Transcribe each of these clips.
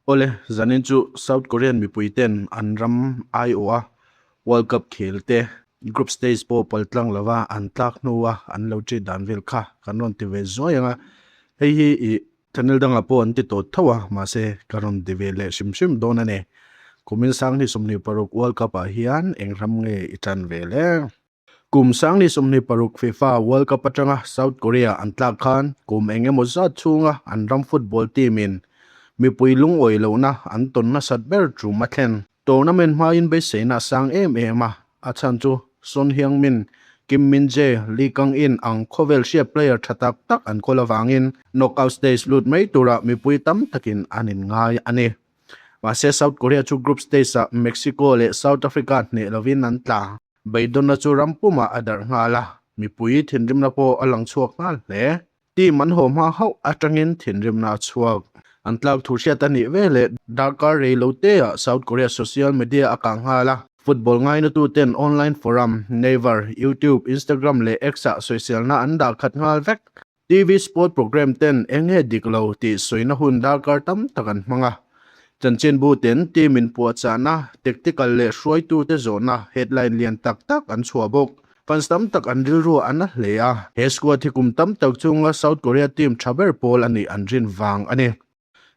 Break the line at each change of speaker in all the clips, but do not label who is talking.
Awle, zanin chu South Korean mipui ten an ram aiawha World Cup khel te group stage pawh paltlang lova an tlak hnua an lo treat dan vel kha kan rawn ti ve zuai ang a, hei hi ih channel dangah pawh an ti tawh tho a, mahse ka rawn ti ve leh hrim hrim dawn a ni. Kumin Sanghnih 26 World Cup ah hian eng ram nge i tan ve le? Kum 2026 FIFA World Cup atanga South Korea an tlak khan kum eng emaw zat chhunga an ram football team in mipui lungawi lohna an tawn nasat ber tum a thlen. Tournament hmain beiseina a sang em em a, a chhan chu Son Heung-min, Kim Min-jae, Lee Kang-in ang khawvel hriat player tha tak tak an kawl avangin knockout stage lut mai tura mipui tam takin an inngai a ni. Mahse South Korea chu group stage ah Mexico leh South Africa hneh lovin an tla. Beidawnna chu ram pumah a darh nghal a, mipui thinrimna pawh a lang chhuak nghal hle. Team an haw hma hauh atangin thinrimna a chhuak. An tlak thu hriat a nih veleh darkar rei lo teah South Korea social media a kang nghal a. Football ngainatuten online forum, Naver, YouTube, Instagram leh X-ah sawiselna an dah khat nghal vek. TV sport programme ten eng nge dik lo tih sawina hun darkar tam tak an hmang a. Chanchinbu ten team inpuahchahna, tactical leh hruaitute zawhna headline lian tak tak an chhuah bawk. Fans tam tak an rilru a na hle a. He squad hi kum tam tak chunga South Korea team tha ber pawl a nih an rin vang a ni.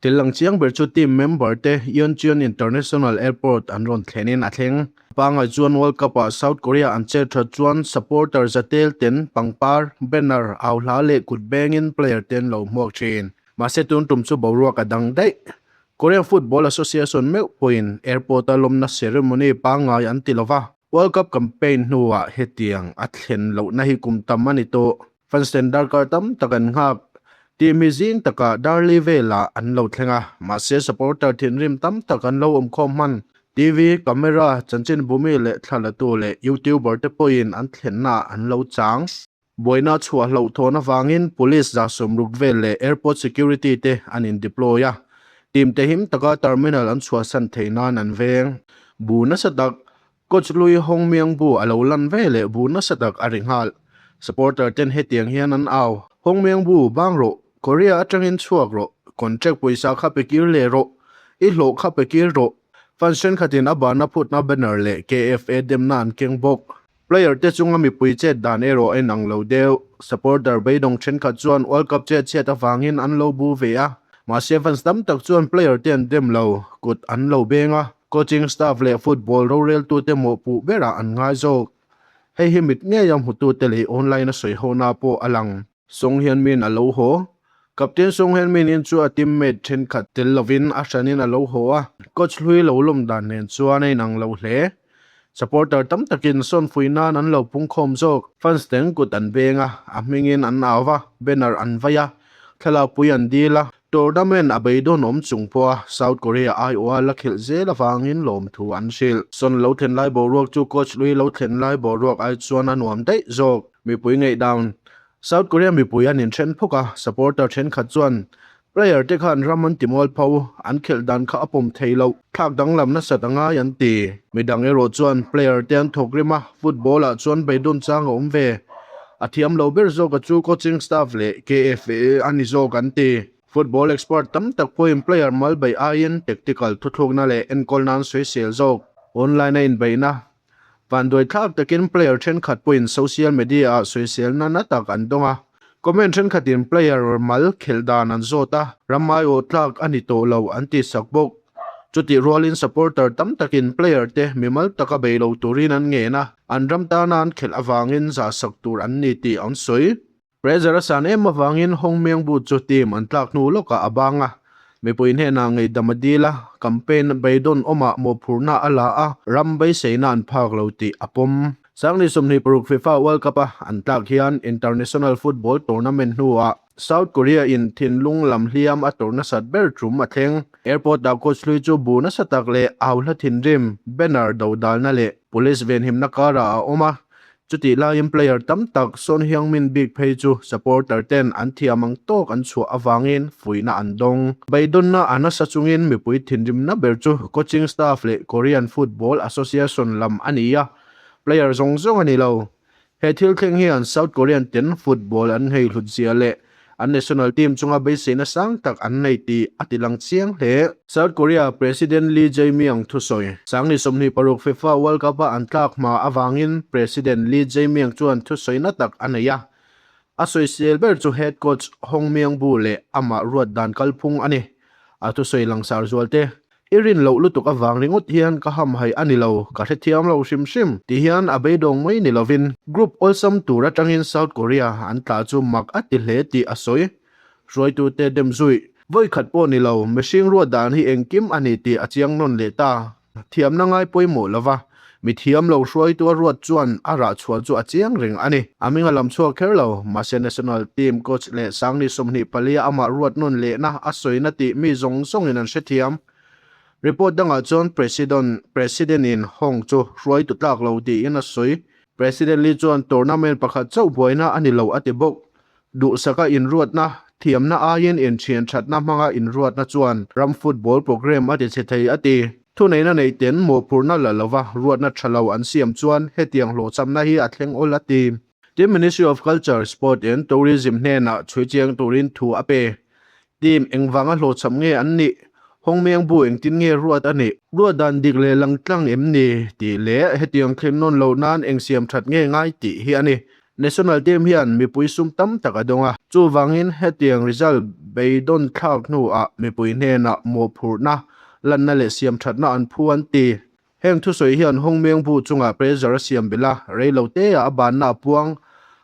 Thil lang chiang ber chu team member te Yeoncheon International Airport an rawn thlenin a thleng. Pangai chuan World Cup ah South Korea an chet that chuan supporter za tel ten pangpar, banner, au hla leh kut bengin player te an lo hmuak thin. Mahse tun tum chu boruak a dang daih. Korean Football Association meuh pawhin airport a lawmna ceremony pangngai an ti lova. World Cup campaign hnuah hetiang a thlen lohna hi kum tam a ni tawh. Fans ten darkar tam tak an nghak. Team hi zing takah Darley velah an lo thleng a, mahse supporter thinrim tam tak an lo awm khawm hman. TV, camera, chanchinbumi leh thlalatu leh YouTuber te pawhin an thlennaah an lo chang. Buaina chhuah hlauhthawn avangin police 60 vel leh airport security te an in deploy a, team te him taka terminal an chhuahsan theih nan an veng. Bu nasa tak Coach Lui Hong Myung Bu a lo lan ve leh bu nasa tak a ri nghal. Supporter ten hetiang hian an au, Hong Myung Bu, bang rawh, Korea atangin chhuak rawh, contract pawisa kha pe kir leh rawh, i hlawh kha pe kir rawh. Fans thenkhatin a bahna phutna banner leh KFA demna an keng bawk. Player te chunga mipui chet dan erawh a inang lo deuh. Supporter beidawng thenkhat chuan World Cup chet chhiat avangin an lo bu ve a, mahse fans tam tak chuan player te an dem lo, kut an lo beng a. Coaching staff leh football roreltute mawhpuh berah an ngai zawk. Hei hi mit ngeia hmutute leh online a sawi hona pawh a lang. Song Heung-min a lo haw. Captain Song Heung-min in chu a teammate thenkhat tel lovin a hranin a lo haw a, coach hlui lo lawm dan nen chuan a inang lo hle. Supporter tam takin sawn fui nan an lo pungkhawm zawk. Fans ten kut an beng a, a hmingin an au va, banner an vai a, thlalakpui an dil a. Tournament a beidawn awm chung pawha South Korea aiawha la khelh zel avangin lawmthu an hrilh. Sawn lo thlen lai boruak chu coach hlui lo thlen lai boruak ai chuan a nuam daih zawk. Mipui ngaihdan South Korea mipui an inthen phawk a, supporter thenkhat chuan player te khan ram an ti mualpho, an khelh dan kha a pawm thei loh, thlak danglam nasat a ngai an ti. Midang erawh chuan player te an thawk rim a, football ah chuan beidawn chang a awm ve. A thiam lo ber zawka chu coaching staff leh KFA a ni zawk an ti. Football expert tam tak pawhin player mal beih aiin tactical thuthlukna leh enkawl nan sawisel zawk. Online a inbeihna Vanduai thlak takin player thenkhat pawhin social media ah sawiselna na tak an dawng a. Comment thenkhatin player mal khelh dan an zawt a, ram aiawh tlak a ni tawh lo an tih sak bawk. Chutih rualin supporter tam takin player te mimal taka bei lo turin an ngen a, an ram tana an khelh avangin zahsak tur an ni tih an sawi. Pressure a san em avangin Hong Myung Bu chu team an tlak hnu lawkah a bang a, mipui hnenah ngaihdam a dil a, campaign beidawn awmah mawhphurhna a la a, ram beiseina an phak lo tih a pawm. Sangni 26 FIFA World Cup a an tlak hian international football tournament hnuah South Korea in thinlung lam hliam a tawrh nasat ber tum a thleng. Airport ah coach hlui chu bu nasa tak leh au hla thinrim, banner dodalna leh police venhimna karah a awm a, Chutih laiin player tam tak Son Heung-min bik phei chu supporter ten an thiam ang tawk an chhuah avangin fuihna an dawng. Beidawnna a nasa chungin mipui thinrimna ber chu coaching staff leh Korean Football Association lam a ni a, player zawng zawng a ni lo. He thil thleng hian South Korean ten football an nghei hlut zia leh An national team chunga beiseina sang tak an nei tih a tilang chiang hle. South Korea President Lee Jae-myung thusawi. Sangni 26 FIFA World Cup-a an tlak hma avangin President Lee Jae-myung chuan thusawina tak a nei a. A sawisel ber chu head coach Hong Myung-bu leh amah ruat dan kalphung a ni. A thusawi langsar zual te. I rin loh lutuk avang ringawt hian ka hamhaih a ni lo, ka hrethiam lo hrim hrim. Ti hian a beidawng mai ni lovin group awlsam tur atangin South Korea an tla chu mak a ti hle tih a sawi. Hruaitute dem zui. Vawi khat pawh ni lo, mihring ruat dan hi engkim a ni tih a chiang nawn leh ta. Thiamna ngai pawimawh lova mi thiam lo hruaitu a ruat chuan a rah chhuah chu a chiang reng a ni. A hming a lam chhuak kher lo, mahse national team coach leh Sangni 24 amah ruat nawn lehna a sawina tih mi zawng zawngin an hrethiam. Report dangah chuan President President-in Hong chu hruaitu tlak lo tiin a sawi. President Lee chuan tournament pakhat chauh buaina a ni lo a ti bawk. Duhsaka inruatna, thiamna aiin inthian thatna hmanga inruatna chuan ram football programme a tichhe thei a ti. Thuneihna neih ten mawhphurhna la lova ruatna tha lo an siam chuan hetiang hlawhchhamna hi a thleng awl a ti. Tin Ministry of Culture, Sport and Tourism hnenah chhui chiang turin thu a pe. Team engvanga hlawhchham nge an nih? Hawngmeng bu engtin nge ruat a nih? Ruat dan dik leh langtlang em ni? tih leh hetiang thlen nawn loh nan eng siam that nge ngai tih hi a ni. National team hian mipui sum tam tak a dawng a, chuvangin hetiang result beidawn thlak hnuah mipui hnenah mawhphurhna, lanna leh siam thatna an phu an ti. Heng thusawi hian Hawngmeng bu chungah pressure a siam belh a, reilo teah a banna a puang.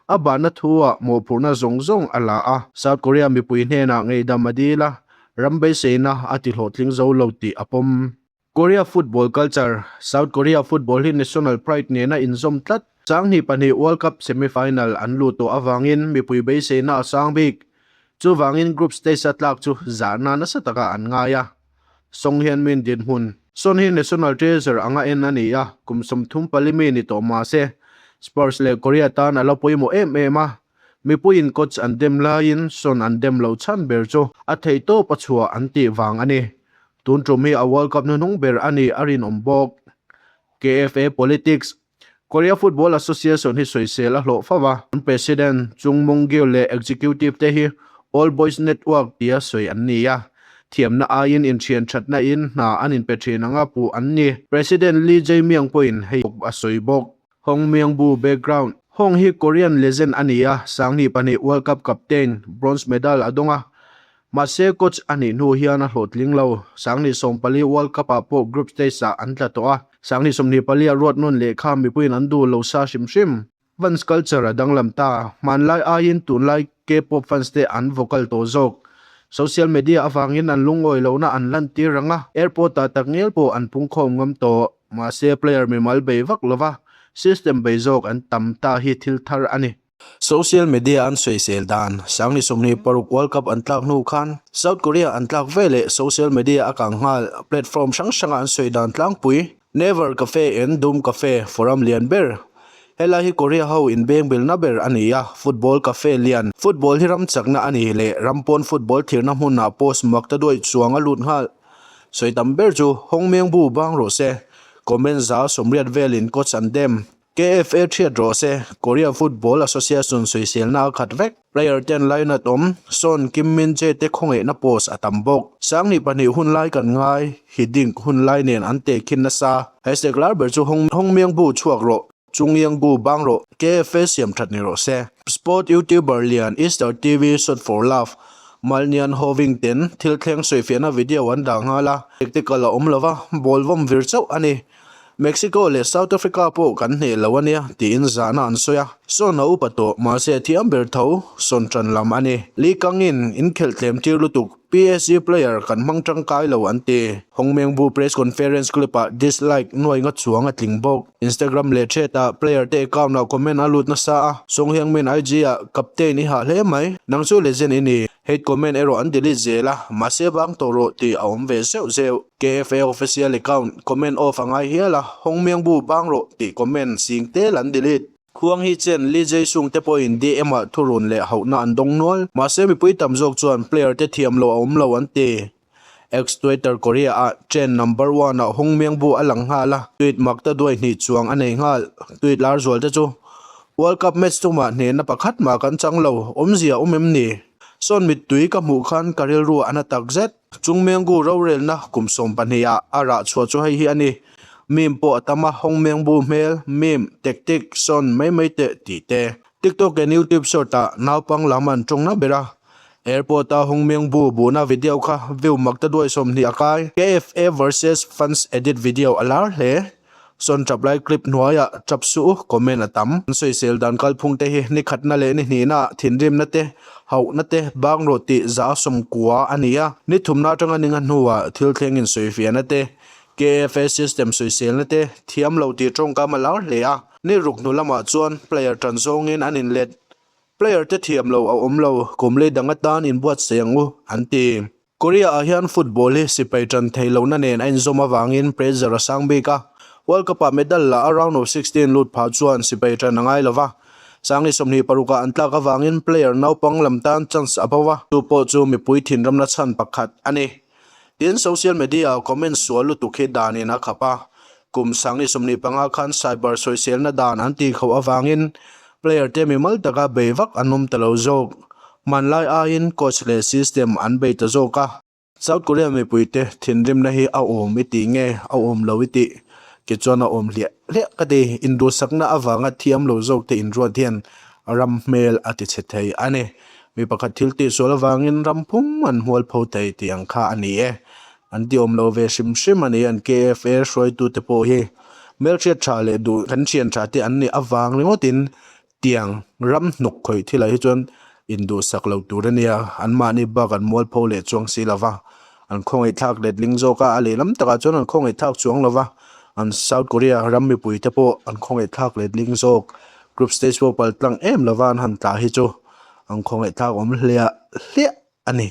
A banna thu-ah mawhphurhna zawng zawng a la a. South Korea mipui hnenah ngeihdam a dil a, ram beiseina a tihlawhtling zo lo tih a pawm. Korea football culture, South Korea football hi national pride nena inzawm tlat. 2002 World Cup semi-final an lut tawh avangin mipui beiseina a sang bik. Chuvangin group stage-a tlak chu zahna nasa takah an ngai a. Song hian min dinhmun. Son hi national treasure anga en a ni a, kum 34 mi ni tawh mah se, Spurs leh Korea tan a la pawimawh em em a. Mipuiin coach an dem laiin Son an dem loh chhan ber chu a theihtawp a chhuah an tih vang a ni. Tun tum hi a World Cup hnuhnung ber a nih a rinawm bawk. KFA Politics, Korea Football Association hi sawisel a hlawh fo a, an President Chung Mong-gyu leh Executive te hi All Boys Network tia sawi an ni a, thiamna aiin inthian thatna in hna an inpe thin anga puh an ni. President Lee Jae-myung pawhin hei a sawi bawk. Hong Myung-bu Background, Hong hi Korean legend a ni a, 2002 World Cup captain, bronze medal a dawng a. Mahse coach a nih hnu hian a hlawhtling lo. 2014 World Cup ah pawh group stage ah an tla tawh a, 2024 ah ruat nawn leh kha mipuiin an duh lo sa hrim hrim. Fans culture a danglam ta, hmanlai aiin tunlai K-pop fans te an vocal tawh zawk. Social media avangin an lungawi lohna an lantir rang a, airport ah takngial pawh an pungkhawm ngam tawh. Mahse player mimal bei vak lova system bei zawk an tam ta hi thil thar a ni. Social media an sawisel dan, 2026 World Cup an tlak hnu khan South Korea an tlak veleh social media a kang nghal, platform hrang hranga an sawi dan tlangpui, Naver Cafe and Doom Cafe forum lian ber. Helai hi Korea ho inbeng belna ber a ni a, football cafe lian, football hi ram chakna a ni leh ram pawn football thirna hmunah post mak ta duai chuang a lut nghal. Sawi tam ber chu Hong Meng Bu bang rawh se, comment 80% velin coach an dem. KFA thiat rawh se, Korea Football Association sawiselna a khat vek. Player ten line-at awm, Son Kim Min Jae te khawngaihna post a tam bawk. 2002 hun lai kan ngai, Hiddink hun lai nen an tehkhin nasa. Hashtag lar ber chu Hong Hong Myung Bu chhuak rawh, Chung Yang Gu bang rawh, KFA siam that ni rawh se. Sport YouTuber lian Easter TV Shot for Love, Malnian Hoving ten thil thleng sawifiahna video an dah nghal a, tactical a awm lova, ball vawm vir chauh a ni. Mexico leh South Africa pawh kan hneh lo a nia, tiin zahna an sawi a. Sawn a upa tawh, mahse a thiam ber tho, sawn tan lam a ni. Lee Kang-in inkhelh tlem tir lutuk, PSG player kan hmang tangkai lo an ti. Hongmeng Bu press conference clip-ah dislike nuai nga chuang a tling bawk. Instagram leh Thread-ah player te account-ah comment a lut nasa a, Song Heung-min IG-ah Captain i hah hle mai, nang chu legend i ni. Hate comment erawh an delete zel a, mahse bang tawh rawh tih a awm ve zeuh zeuh. KFA official account comment off a ngai hial a, Hawngmiang bu bang rawh tih comment sing tel an delete. Khuang hi chen Lee Jae Sung te pawhin DM ah thurun leh hauhna an dawng nual. Mahse mipui tam zawk chuan player te thiam lo a awm lo an ti. Ex Twitter Korea ah trend number one ah Hawngmiang bu a lang nghal a, tweet mak ta duai hnih chuang a nei nghal. Tweet lar zual te chu World Cup match tumah hnehna pakhat mah kan chang lo, awmzia awm em ni? Sawn mittui ka hmuh khan ka rilru a na takzet. Chung Menggu rorelna kum 12 ah a rah chhuah chu hei hi a ni. Meme pawh a tam a, Hong Mengbu hmel, meme, tactic, sawn mai mai teh tih te. TikTok and YouTube short ah naupang lam an tawng na ber a. Airport a Hong Mengbu buhna video kha view mak ta duai 20 a kai. KFA versus Fans edit video a lar hle. Sawn tap lai clip hnuaiah tap suh u comment a tam. An sawisel dan kalphung te hi ni khatna leh ni hnihna ah thinrimna te, hauhna te, bang rawh tih za 90 a ni a. Ni thumna atanga ninga hnuah thil thleng insawifiahna te, KFA system sawiselna te thiam lo tih tawngkam a lar hle a. Ni ruk hnu lamah chuan player tan zawngin an inlet. Player te thiam lo a awm lo, kum lei dang atan inbuatsaih ang u, an ti. Korea ah hian football hi sipai tan theih lohna nen a inzawm avangin pressure a sang bik a. World Cup ah medal la a round of 16 lut phah chuan sipai tan a ngai lova. Sangni 26 ah an tlak avangin player naupang lam tan chance a bo va. Chu pawh chu mipui thinramna chhan pakhat a ni. Tin, social media ah comment sual lutuk hi danin a khap a. Kum sangni 25 khan cyber sawiselna dan an tih khauh avangin player te mimal taka bei vak an awm ta lo zawk. Hmanlai aiin coach leh system an bei ta zawk a. South Korea mipuite thinrimna hi a awm i tih nge a awm lo i tih? Ke chuan a awm hliah hliah ka ti. Induhsakna avanga thiam lo zawk te inruat hian ram hmel a ti chhe thei a ni. Mi pakhat thil tihsual avangin ram phum an hmual pho thei tih ang kha a ni e. An ti awm lo ve hrim hrim a ni. An KFA hruaitute pawh hi hmelhriat tha leh duh kan thian tha te an nih avang ringawtin Tiang ram hnawk khawih thilah hi chuan induhsak lo tur a nia, anmahni bak an mualpho leh chuang si lo va, an khawngaihthlak letling zawk a, a lehlam takah chuan an khawngaihthlak chuang lo va, an South Korea ram mipuite pawh an khawngaihthlak letling zawk, group stage pawh pal tlang em lo va an han tla hi chu an khawngaihthlak awm hliah hliah a ni.